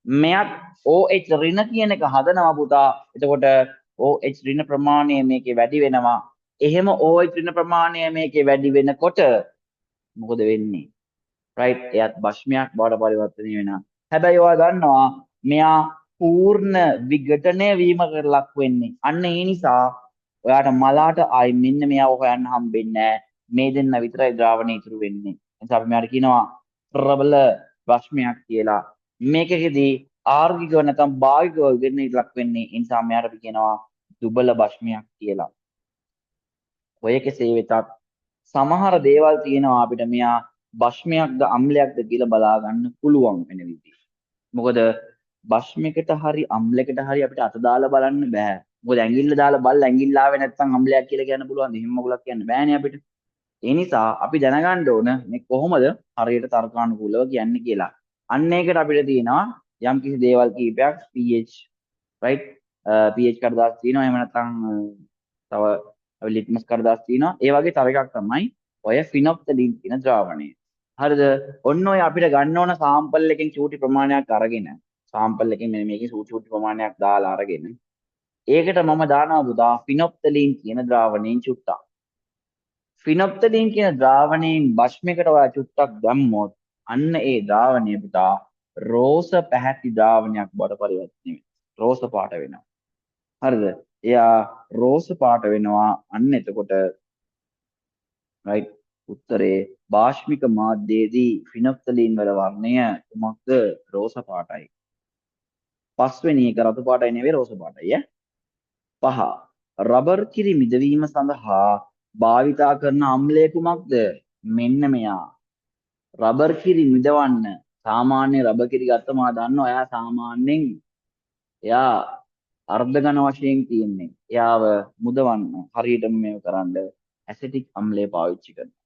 මෙයත් OH ඍණ කියන එක හදනවා පුතා. එතකොට OH ඍණ ප්‍රමාණය මේකේ වැඩි වෙනවා. එහෙම OH ඍණ ප්‍රමාණය මේකේ වැඩි වෙනකොට මොකද වෙන්නේ? රයිට්, එයත් භස්මයක් බවට පරිවර්තනය වෙනවා. හැබැයි ඔයා දන්නවා මෙයා පූර්ණ විඝටනය වීමකට ලක් වෙන්නේ. අන්න ඒ නිසා ඔයාට මලාට ආයි මෙන්න මෙයාව හොයන්න හම්බෙන්නේ නැහැ. මේ දෙන්න විතරයි ද්‍රාවණය ඉතුරු වෙන්නේ. එනිසා අපි මෙයාට කියනවා ප්‍රබල භස්මයක් කියලා. මේකෙදී ආර්ගිකව නැත්නම් භාගිකව විඝටනයට ලක් වෙන්නේ. ඒ නිසා මෙයාට අපි කියනවා දුබල භස්මයක් කියලා. ඔය කෙසේ වෙතත් සමහර දේවල් තියෙනවා අපිට මෙයා භස්මයක්ද අම්ලයක්ද කියලා බලා ගන්න පුළුවන් වෙන විදිහ. මොකද භස්මයකට හරි අම්ලයකට හරි අපිට අත දාලා බලන්න බෑ. මොකද ඇඟිල්ල දාලා බලලා ඇඟිල්ල ආවේ නැත්නම් අම්ලයක් කියලා කියන්න පුළුවන්ද? එහෙම මොකලක් කියන්න බෑනේ අපිට. ඒ නිසා අපි දැනගන්න ඕන මේ කොහොමද හරියට තර්කානුකූලව කියන්නේ කියලා. අන්න ඒකට අපිට තියෙනවා යම් කිසි දේවල් කීපයක්, pH, right, pH කඩදාසි තියෙනවා. එහෙම නැත්නම් තව ලිට්මස් කඩදාසි තියෙනවා. ඒ වගේ තව එකක් තමයි ඔය ෆිනොප්තලින් කියන ද්‍රාවණය. හරිද? ඔන්න ඔය අපිට ගන්න ඕන සාම්පල් එකෙන් චූටි ප්‍රමාණයක් අරගෙන, සාම්පල් එකෙන් මෙන්න මේකේ චූටි චූටි ප්‍රමාණයක් දාලා අරගෙන, ඒකට මම දානවා පුතා ෆිනොප්තලින් කියන ද්‍රාවණයෙන් චුට්ටක්. ෆිනොප්තලින් කියන ද්‍රාවණයෙන් භස්මයකට ඔයා චුට්ටක් දැම්මොත් අන්න ඒ ද්‍රාවණය පුතා රෝස පැහැති ද්‍රාවණයක් බවට පරිවර්තනය වෙනවා. රෝස පාට වෙනවා. හරිද? එයා රෝස පාට වෙනවා. අන්න එතකොට රයිට් උත්තරේ භාෂ්මික මාධ්‍යයේදී ෆිනොප්තලීන් වල වර්ණය කුමක්ද? රෝස පාටයි. පස්වෙනි එක රතු පාටයි නෙවෙයි රෝස පාටයි ඈ. පහ, රබර් කිරි මිදවීම සඳහා භාවිතා කරන අම්ලය කුමක්ද? මෙන්න මෙයා. රබර් කිරි මිදවන්න සාමාන්‍ය රබර් කිරි ගත්තම ආ දන්නවා එයා සාමාන්‍යයෙන් එයා අර්ධ ඝන වශයෙන් තියෙන්නේ. එයාව මුදවන්න හරියටම මේව කරන්න ඇසටික් අම්ලය පාවිච්චි කරනවා.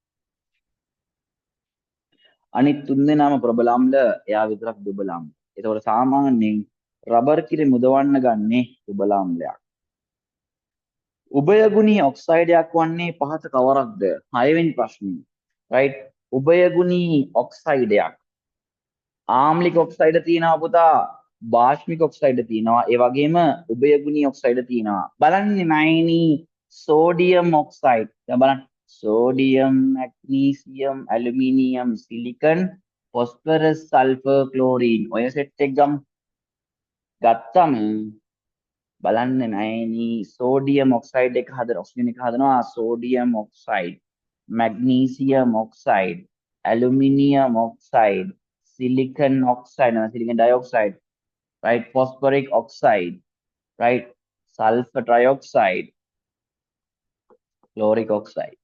අනිත් තුන් දෙනාම ප්‍රබල අම්ල, එයා විතරක් දුබල අම්ල. එතකොට සාමාන්‍යයෙන් රබර් කිරි මුදවන්න ගන්නේ දුබල අම්ලයක්. උභයගුණී ඔක්සයිඩයක් වන්නේ පහත කවරක්ද? හයවෙනි ප්‍රශ්නය. රයිට්, උභයගුණී ඔක්සයිඩයක්. ආම්ලික ඔක්සයිඩ තියෙනවා පුතා, භාෂ්මික ඔක්සයිඩ තියෙනවා, ඒ වගේම උභයගුණී ඔක්සයිඩ තියෙනවා. බලන්නේ නයිනි සෝඩියම් ඔක්සයිඩ්. දැන් බලන්න sodium, magnesium, aluminium, silicon, phosphorus, sulphur, chlorine ඔය සෙට් එක ගමු. ගත්තම බලන්න නයිනි සෝඩියම් ඔක්සයිඩ් එක හදන ඔක්සිජන් එක හදනවා sodium oxide, magnesium oxide, aluminium oxide, silicon oxide, silicon dioxide, right, phosphoric oxide, right, sulfur trioxide, chloric oxide.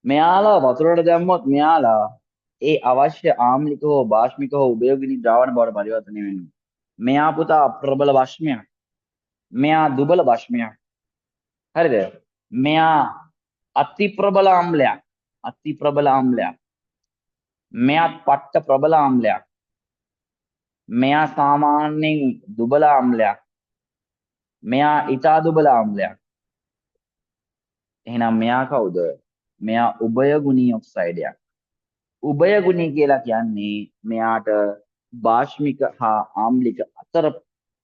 මෙයාලා වතුරට දැම්මොත් මෙයාලා ඒ අවශ්‍ය ආම්ලික හෝ භාෂ්මික හෝ උභයගුණී ද්‍රාවණ බවට පරිවර්තනය වෙනවා. මෙයා පුතා ප්‍රබල භස්මයක්. මෙයා දුබල භස්මයක්. හරිද? මෙයා අති ප්‍රබල ආම්ලයක්. අති ප්‍රබල ආම්ලයක්. මෙයාත් පට්ට ප්‍රබල ආම්ලයක්. මෙයා සාමාන්‍යයෙන් දුබල ආම්ලයක්. මෙයා ඊටා දුබල ආම්ලයක්. එහෙනම් මෙයා කවුද? මෙයා උභයගුණී ඔක්සයිඩයක්. උභයගුණී කියලා කියන්නේ මෙයාට භාෂ්මික හා ආම්ලික අතර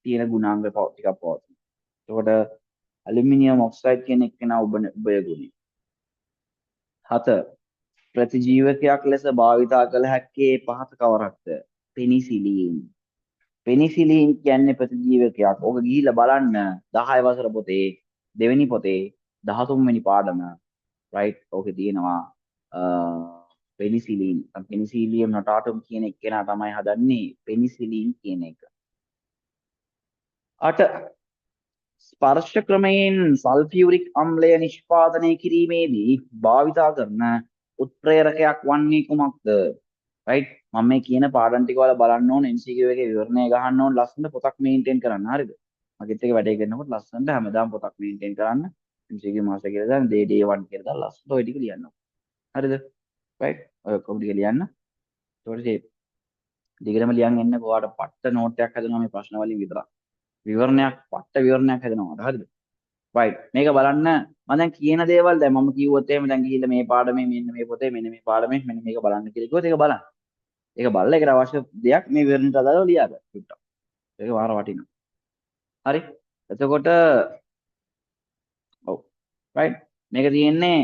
තියෙන ගුණාංග ටිකක් පවතිනවා. එතකොට ඇලුමිනියම් ඔක්සයිඩ් කියන එක්කෙනා උභයගුණී. හත, ප්‍රතිජීවකයක් ලෙස භාවිතා කළ හැක්කේ පහත කවරක්ද? පෙනිසිලීන්. පෙනිසිලීන් කියන්නේ ප්‍රතිජීවකයක්. ඕක ගිහිල්ලා බලන්න 10 වසර පොතේ දෙවෙනි පොතේ 13 වෙනි පාඩම. රයිට්, ඕකේ තියෙනවා පෙනිසිලින්. පෙනිසිලියම් නොටාටම් කියන එක්කෙනා තමයි හදන්නේ පෙනිසිලින් කියන එක. අට, ස්පර්ශ ක්‍රමයෙන් සල්ෆියුරික් අම්ලය නිෂ්පාදනය කිරීමේදී භාවිතා කරන උත්ප්‍රේරකයක් වන්නේ කුමක්ද? රයිට්, මම මේ කියන පාඩම් ටික ඔයාලා බලන්න ඕන, MCQ එකේ විවරණය ගහන්න ඕන, ලස්සනට පොතක් මේන්ටේන් කරන්න. හරිද? මගෙත් එක වැඩේ කරනකොට ලස්සනට හැමදාම පොතක් මේන්ටේන් කරන්න. MCQ master කියලා දාන්න, day day 1 කියලා දාලා ලස්සනට ඔය ටික ලියන්න. හරිද? රයිට්, ඔය ඔක්කොම ටික ලියන්න. ඒතකොට ඒ දිගටම ලියන් එන්න ඔයාට පට්ට නෝට් එකක් හදනවා මේ ප්‍රශ්න වලින් විතරක්. විවරණයක් පට්ට විවරණයක් හදනවා. හරිද? රයිට්, මේක බලන්න මම දැන් කියන දේවල් දැන් මම කිව්වොත් එහෙම දැන් ගිහිල්ලා මේ පාඩමේ මෙන්න මේ පොතේ මෙන්න මේ පාඩමේ මෙන්න මේක බලන්න කියලා කිව්වොත් ඒක බලන්න. ඒක බලලා ඒකට අවශ්‍ය දෙයක් මේ විවරණයට අදාළව ලියා ගන්න චුට්ටක්. ඒක වාර වටිනවා. හරි. එතකොට ඔව් රයිට්, මේක තියෙන්නේ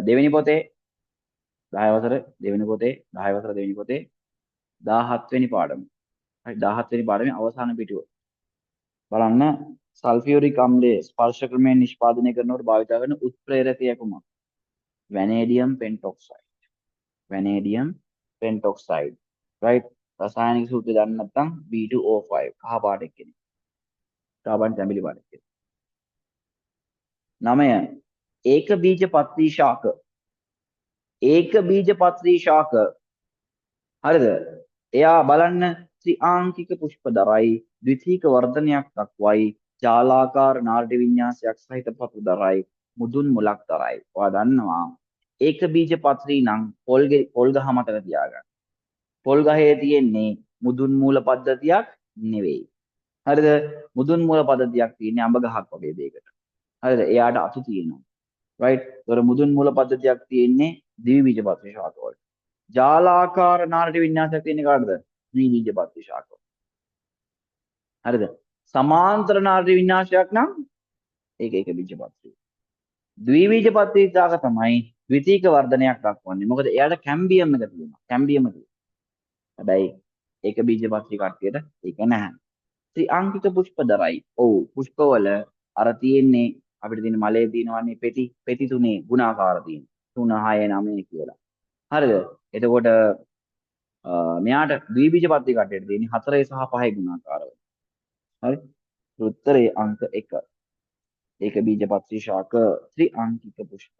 දෙවෙනි පොතේ 10 වසර දෙවෙනි පොතේ 10 වසර දෙවෙනි පොතේ 17 වෙනි පාඩම. හරි, 17 වෙනි පාඩමේ අවසාන පිටුව. බලන්න සල්ෆියුරික් අම්ලය ස්පර්ශ ක්‍රමයෙන් නිෂ්පාදනය කරනකොට භාවිත කරන උත්ප්‍රේරකය කුමක්ද? Vanadium pentoxide. Vanadium pentoxide. Right, රසායනික සූත්‍රය දන්නේ නැත්නම් B2O5 කහ පාට එක්කෙනෙක්. කහ පාට තැඹිලි පාට එක්කෙනෙක්. නමය, ඒක බීජ පත්‍රී ශාක. ඒක බීජ පත්‍රී ශාක. හරිද? එයා බලන්න ත්‍රිආංකික පුෂ්ප දරයි, ද්විතීක වර්ධනයක් දක්වයි, ජාලාකාර නාට්‍ය වින්‍යාසයක් සහිත පතු දරයි, මුදුන් මුලක් දරයි. ඔයා දන්නවා ඒක බීජ පත්‍රී නම් පොල් ගහ මතක තියාගන්න. පොල් ගහේ තියෙන්නේ මුදුන් මූල පද්ධතියක් නෙවෙයි. හරිද? මුදුන් මූල පද්ධතියක් තියෙන්නේ අඹ ගහක් වගේ දෙයකට. හරිද? එයාට අතු තියෙනවා. රයිට්? ඒතර මුදුන් මූල පද්ධතියක් තියෙන්නේ ද්වි බීජ පත්‍රී ශාක වලට. ජාලාකාර නාට්‍ය වින්‍යාසයක් තියෙන්නේ කාටද? ද්වි බීජ පත්‍රී ශාක වලට. හරිද? සමාන්තර නාට්‍ය වින්‍යාසයක් නම් ඒක ඒක බීජ පත්‍රී. ද්වි බීජ පත්‍රී ශාක තමයි ද්විතීක වර්ධනයක් දක්වන්නේ. මොකද එයාට කැම්බියම් එක තියෙනවා. කැම්බියම තියෙනවා. හැබැයි ඒක බීජ පත්‍රී කට්ටියට ඒක නැහැ. ත්‍රිඅංකික පුෂ්ප දරයි. ඔව්, පුෂ්පවල අර තියෙන්නේ අපිට තියෙන මලේ තියෙනවනේ පෙති පෙති තුනේ ගුණාකාර තියෙන 3 6 9 කියලා. හරිද? එතකොට මෙයාට ද්විබීජපත්‍රී කට්ටියට තියෙන්නේ 4 සහ 5 ගුණාකාරව. හරි? උත්තරේ අංක 1. ඒක බීජපත්‍රී ශාක ත්‍රිඅංකික පුෂ්ප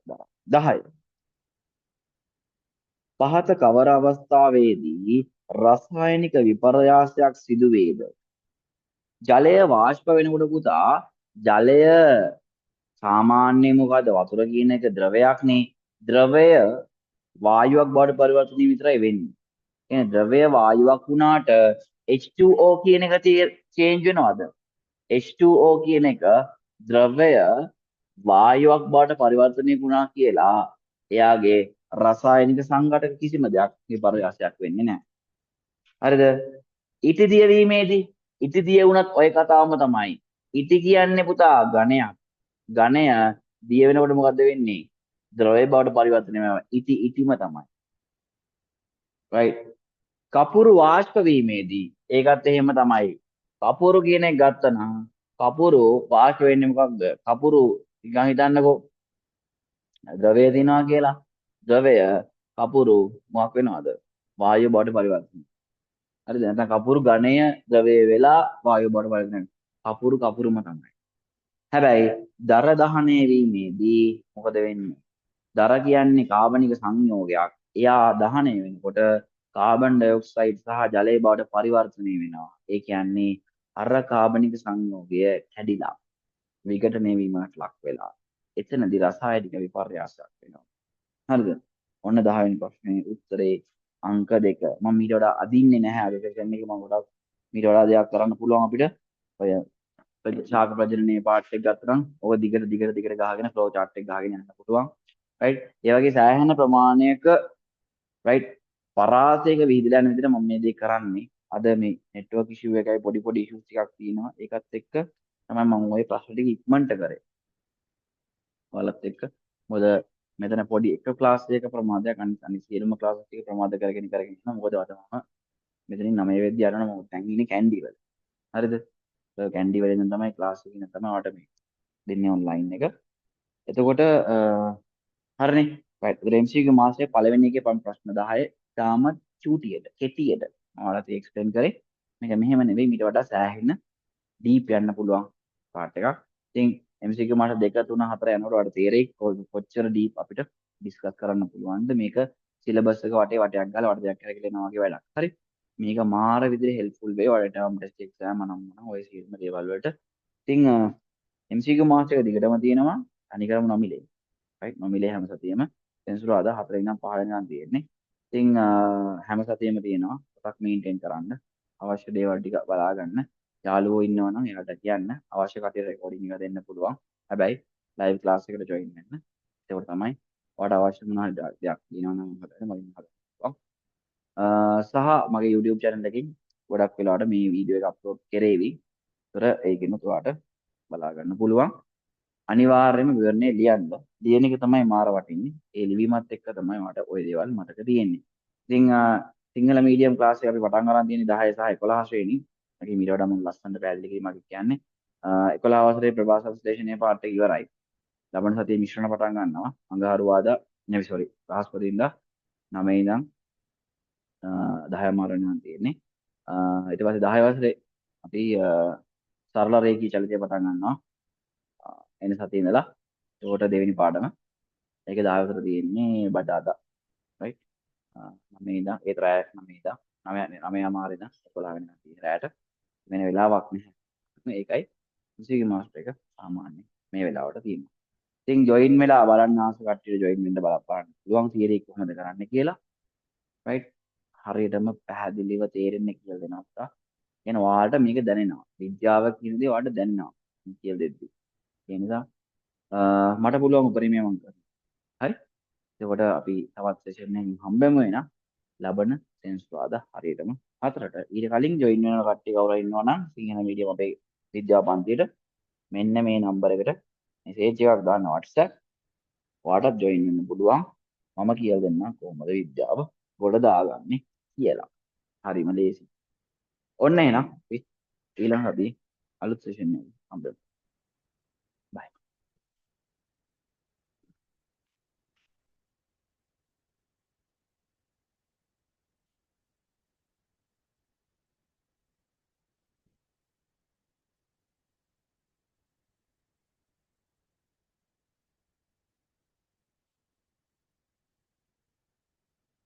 දරයි. 10. පහත කවර අවස්ථාවේදී රසායනික විපර්යාසයක් සිදු වේද? ජලය වාෂ්ප වෙනකොට පුතා, ජලය සාමාන්‍ය මොකද්ද, වතුර කියන එක ද්‍රවයක් නේ. ද්‍රවය වායුවක් බවට පරිවර්තනය විතරයි වෙන්නේ. කියන්නේ ද්‍රවය වායුවක් වුණාට H2O කියන එක චේන්ජ් වෙනවද? H2O කියන එක ද්‍රවය වායුවක් බවට පරිවර්තනය වුණා කියලා එයාගේ රසායනික සංඝටක කිසිම දෙයක් විපර්යාසයක් වෙන්නේ නැහැ. හරිද? ඉටි දියවීමේදී ඉටි දිය වුණත් ඔය කතාවම තමයි. ඉටි කියන්නේ පුතා ඝනයක්. ඝනය දිය වෙනකොට මොකද්ද වෙන්නේ? ද්‍රවය බවට පරිවර්තනය වෙනවා. ඉටි ඉටිම තමයි. රයිට්. කපුරු වාෂ්ප වීමේදී ඒකත් එහෙම තමයි. කපුරු කියන එක ගත්තනම් කපුරු වාෂ්ප වෙන්නේ මොකක්ද? කපුරු නිකන් හිතන්නකෝ ද්‍රවය තියෙනවා කියලා. ද්‍රවය කපුරු මොකක් වෙනවද? වායුව බවට පරිවර්තනය. හරිද? නැත්නම් කපුරු ඝනය ද්‍රවය වෙලා වායුව බවට පරිවර්තනය වෙනවා. කපුරු කපුරුම තමයි. හැබැයි දර දහනය වීමේදී මොකද වෙන්නේ? දර කියන්නේ කාබනික සංයෝගයක්. එයා දහනය වෙනකොට කාබන් ඩයොක්සයිඩ් සහ ජලය බවට පරිවර්තනය වෙනවා. ඒ කියන්නේ අර කාබනික සංයෝගය කැඩිලා විඝටනය වීමකට ලක් වෙලා. එතනදී රසායනික විපර්යාසයක් වෙනවා. හරිද? ඔන්න 10 වෙනි ප්‍රශ්නේ උත්තරේ අංක 2. මම මීට වඩා අදින්නේ නැහැ. අද සෙෂන් එකේ මම ගොඩක් මීට වඩා දෙයක් කරන්න පුළුවන් අපිට. ඔය ශාක ප්‍රජනනයේ පාර්ට් එක ගත්තා නම් ඔය දිගට දිගට දිගට ගහගෙන ෆ්ලෝ චාට් එක ගහගෙන යන්න පුළුවන්. රයිට්? ඒ වගේ සෑහෙන ප්‍රමාණයක, රයිට්, පරාසයක විහිදලා යන විදිහට මම මේ දේ කරන්නේ. අද මේ නෙට්වර්ක් ඉෂුව එකයි පොඩි පොඩි ඉෂුස් ටිකක් තියෙනවා. ඒකත් එක්ක තමයි මම ඔය ප්‍රශ්න ටික ඉක්මනට කරේ. ඔයාලත් එක්ක. මොකද මෙතන පොඩි එක ක්ලාස් එකක ප්‍රමාදයක්, අනිත් අනිත් සියලුම ක්ලාස් ටික ප්‍රමාද කරගෙන කරගෙන යනවා. මොකද අද මම මෙතනින් 9 වෙද්දි යනවා. මම දැන් ඉන්නේ කැන්ඩි වල. හරිද? ඒ කැන්ඩි වල ඉඳන් තමයි ක්ලාස් එකේ ඉඳන් තමයි ඔයාලට මේ දෙන්නේ ඔන්ලයින් එක. එතකොට හරිනේ. රයිට්. ඒතර MCQ මාසයේ පළවෙනි එකේ ප්‍රශ්න 10 තාමත් චූටියට කෙටියට ඔයාලට එක්ස්ප්ලেইন කරේ. මේක මෙහෙම නෙවෙයි, මීට වඩා සෑහෙන ඩීප් යන්න පුළුවන් පාර්ට් එකක්. ඉතින් MCQ මාස 2 3 4 යනකොට ඔයාලට තේරෙයි කොච්චර ඩීප් අපිට ඩිස්කස් කරන්න පුළුවන්ද. මේක සිලබස් එක වටේ වටයක් ගහලා වට දෙයක් කරගෙන යනවා වගේ වැඩක්. හරි. මේක මාර විදිහට හෙල්ප්ෆුල් වෙයි ඔයාලට ටර්ම් ටෙස්ට්, එක්සෑම් අනම් මනම් ඔය සියලුම දේවල් වලට. ඉතින් MCQ මාස එක දිගටම තියෙනවා. තනිකරම නොමිලේ. රයිට්, නොමිලේ හැම සතියෙම සෙනසුරාදා 4 ඉඳන් 5 වෙනකන් තියෙන්නේ. ඉතින් හැම සතියෙම තියෙනවා. පොතක් මේන්ටේන් කරන්න. අවශ්‍ය දේවල් ටික බලා ගන්න. යාළුවෝ ඉන්නවා නම් එයාට කියන්න. අවශ්‍ය කටියට රෙකෝඩින් එක දෙන්න පුළුවන්. හැබැයි ලයිව් ක්ලාස් එකට ජොයින් වෙන්න. ඒකට තමයි ඔයාලට අවශ්‍ය මොන හරි දෙයක් තියෙනවා නම් හදන්න මගෙන් හදන්න පුළුවන්. සහ මගේ YouTube channel එකකින් ගොඩක් වෙලාවට මේ වීඩියෝ එක අප්ලෝඩ් කෙරේවි. ඒතර ඒකිනුත් ඔයාලට බලා ගන්න පුළුවන්. අනිවාර්යයෙන්ම විවරණය ලියන්න. ලියන එක තමයි මාර වටින්නේ. ඒ ලිවීමත් එක්ක තමයි ඔයාලට ඔය දේවල් මතක තියෙන්නේ. ඉතින් සිංහල මීඩියම් ක්ලාස් එක අපි පටන් අරන් තියෙන්නේ 10 සහ 11 ශ්‍රේණි. ඒකේ මීට වඩා මම ලස්සනට පැහැදිලි කිරීමක් කියන්නේ. 11 වසරේ ප්‍රභා සංශ්ලේෂණයේ පාර්ට් එක ඉවරයි. ලබන සතියේ මිශ්‍රණ පටන් ගන්නවා. අඟහරුවාදා නෙවෙයි, සෝරි, බ්‍රහස්පතින්දා 9 ඉඳන් 10 මාර වෙනකන් තියෙන්නේ. ඊට පස්සේ 10 වසරේ අපි සරල රේඛී චලිතය පටන් ගන්නවා. එන සතියේ ඉඳලා. ඒකට දෙවෙනි පාඩම. ඒක 10 වසර තියෙන්නේ බදාදා. රයිට්. 9 ඉඳන් ඒත් රැය 9 ඉඳන් 9 9 අමාරු ඉඳන් 11 වෙනකන් තියෙන රැයට වෙන වෙලාවක් නැහැ. ඒකයි MCQ master එක සාමාන්‍යයෙන් මේ වෙලාවට තියෙනවා. ඉතින් ජොයින් වෙලා බලන්න ආස කට්ටියට ජොයින් වෙන්න බලපාන්න පුළුවන් තියරි එක කොහොමද කරන්න කියලා. රයිට්. හරියටම පැහැදිලිව තේරෙන්නේ කියලා දෙනවා පුතා. කියන ඔයාලට මේක දැනෙනවා. විද්‍යාව කියන දේ ඔයාලට දැනෙනවා කියලා දෙද්දි. ඒ නිසා මට පුළුවන් උපරිමය මම කරනවා. හරි? එතකොට අපි තවත් සෙෂන් එකකින් හම්බෙමු වෙනා ලබන සෙනසුරාදා හරියටම 4ට. ඊට කලින් ජොයින් වෙන කට්ටිය කවුරු ඉන්නවා නම් සිංහල මීඩියම් අපේ විද්‍යා පන්තියට මෙන්න මේ නම්බර් එකට මෙසේජ් එකක් දාන්න WhatsApp. ඔයාටත් ජොයින් වෙන්න පුළුවන්. මම කියලා දෙන්නම් කොහොමද විද්‍යාව ගොඩ දාගන්නේ කියලා. හරිම ලේසි. ඔන්න එහෙනම් අපි ඊළඟ අපි අලුත් සෙෂන් එකක් හම්බෙමු.